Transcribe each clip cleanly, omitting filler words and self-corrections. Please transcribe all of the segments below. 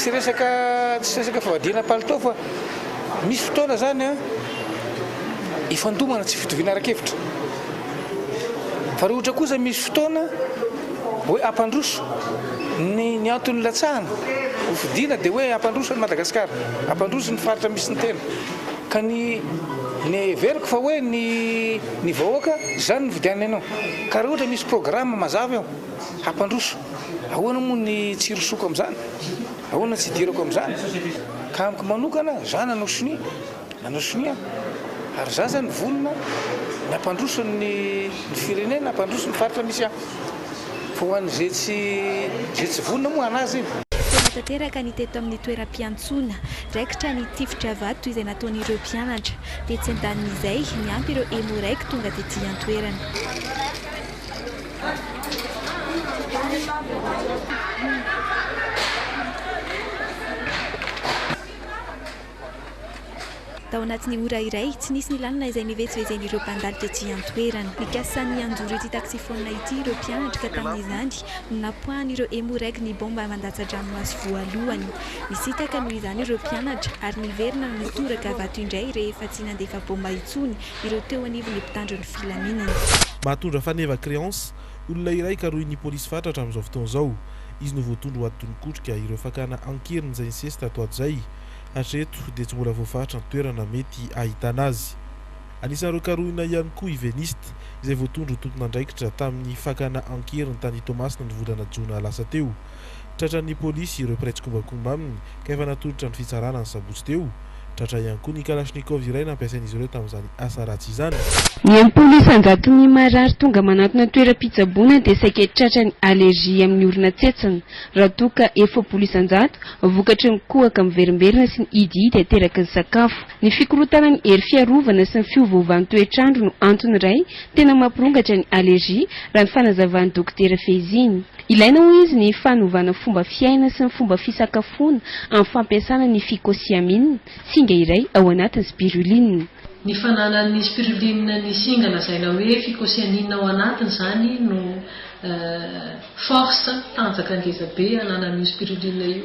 Tsy resaka tsy resaka fivadihana palitao fa misy fotoana zany an ifandomana tsy fitoviana ara-kevitra. Fa raha ohatra kosa misy fotoana hoe hampandroso ny ny antony nilatsahana ho fidiana dia hoe hampandroso an'i Madagasikara, hampandroso ny faritra misy ny tena. Ka ny ny heveriko fa hoe ny ny vahoaka izany no fidianana anao. Ka raha ohatra misy programme mazava eo hampandroso, ahoana moa ny tsy hirosoako amin'izany? Ahoana tsy hidirako amin'izany? Ka amiko manokana, za nanao sonia, nanao sonia aho. Ary za zany vonona ny hampandroso ny ny firenena, hampandroso ny faritra misy ahy. Fa ho an'izay tsy izay tsy vonona moa an'azy iny. Tena tanteraka ny teto amin'ny toeram-piantsoana. Raikitra ny tifitra vato izay nataon'ireo mpianatra. Tetsy andanin'izay, niampy ireo Emmo-Reg tonga tety an-toerana. Tao anatin'ny ora iray, tsy nisy ny lalana izay nivezivezen'ireo mpandalo tety an-toerana. Nikasa ny handoro ity taksifaonina ity ireo mpianatra ka tamin'izany no napoahan'ireo Emmo-Reg ny baomba mandatsa-dranomaso voalohany. Nisintaka noho izany ireo mpianatra ary niverina nitoraka vato indray rehefa tsy nandefa baomba intsony ireo teo anivon'ny mpitandro ny filaminana. Mahatondra faneva créance, olona iray karohin'ny polisy fatratra amin'izao fotoana izao. Izy no voatondro ho adin'ny-kotrika ireo fakana an-keriny izay nisesy tato ato izay. Hatreto dia tsy mbola voafaritra ny toerana mety ahitana azy. Anisan'ireo karohina ihany koa i Veniste, izay voatondro ho tompon'andraikitra tamin'ny fakana an-keriny tany Toamasina ny volana jona lasa teo. Tratran'ny polisy ireo mpiray tsikombakomba aminy ka efa natolotra ny fitsarana ny sabotsy teo. Tratra ihany koa ny kalachnikov iray nampiasain'izy ireo tamin'izany asa ratsy izany. Ny 60 isan-jaton'ny marary tonga manantona toeram-pitsaboana dia saika tratran'ny allergie amin'ny orona tsetsina, raha toa ka 40 isan-jato vokatry ny kohaka miverimberina sy ny hidihidy ateraky ny sakafo. Ny fikorontanan'ny hery fiarovana sy ny fiovaovan'ny toetr'andro no antony iray tena mampirongatra ny allergie, raha ny fanazavan'ny Dokotera Fehiziny. Ilaina hoy izy ny fanovana fomba fiaina sy ny fomba fisakafoana amin'ny fampiasana ny phycocyamin, singa iray ao anatin'ny spiruline. Ny fananan'ny spiruline ny singa lazaina hoe phycocyanine ao anatiny izany no Force, tanjaka ngeza be ananan'io spiruline io.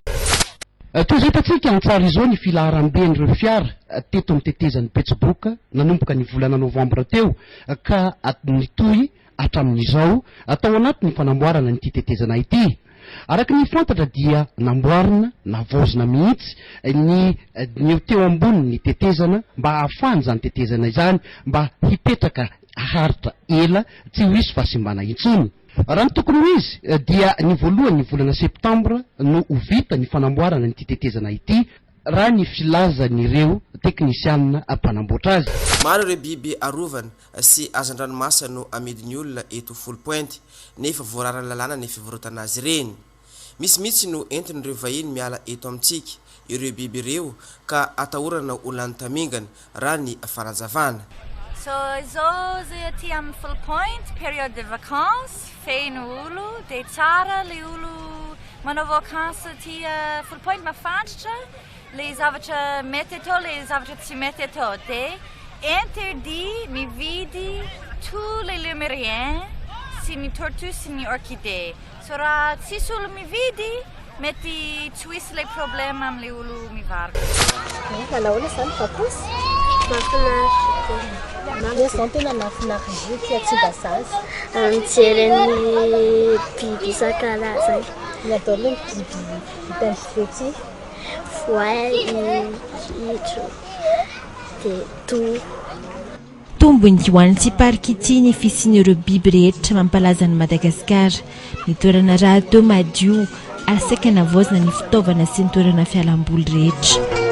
Toy izao hitantsika an-tsary izao ny filaharam-ben'ireo fiara teto amin'ny tetezan'i Betsiboka nanomboka ny volana novambra teo ka nitohy hatramin'izao tao anatin'ny fanamboarana an'ity tetezana ity. Araka ny fantatra dia namboarina, navaozina mihitsy ny ny eo teo ambonin'ny tetezana mba hahafahan'izany tetezana izany mba hipetraka haharitra ela tsy ho hisy fahasimbana intsony. Raha ny tokony ho izy dia ny voalohan'ny volana septambra no ho vita ny fanamboarana an'ity tetezana ity raha ny filazan'ireo teknisianina mpanamboatra azy. Maro ireo biby arovana sy hazandranomasina no amidin'ny olona eto Foulpointe, nefa voararan'ny lalàna ny fivarotana azy ireny. Misy mihitsy no entin'ireo vahiny miala eto amintsika ireo biby ireo ka atahorana ho lany tamingana, raha ny fanazavana. So izao zay aty amin'ny Full Point, période de vacances, feno olo, dia tsara le olo manao vacances aty Full Point, mafantratra le zavatra mety atao, le zavatra tsy mety atao, dia interdit mividy tous les lémuriens sy ny tortues sy ny orchidées. So raha tsisy olo mividy mety tsy ho hisy ilay problème amin'ilay olo mivarotra. Manao ahoana izany vakansy? Mahafinaritra be. Inona izao no tena nahafinaritra indrindra aty Tsimbazaza? Mijery ny biby isan-karazany. Inona daholo ny biby hitan'i Fetsy? Voay, kitro, dia toho. Tombony ho an'ity parc ity ny fisian'ireo biby rehetra mampalaza an'i Madagasikara. Ny toerana rahateo madio ary saika navaozina ny fitaovana sy ny toerana fialamboly rehetra.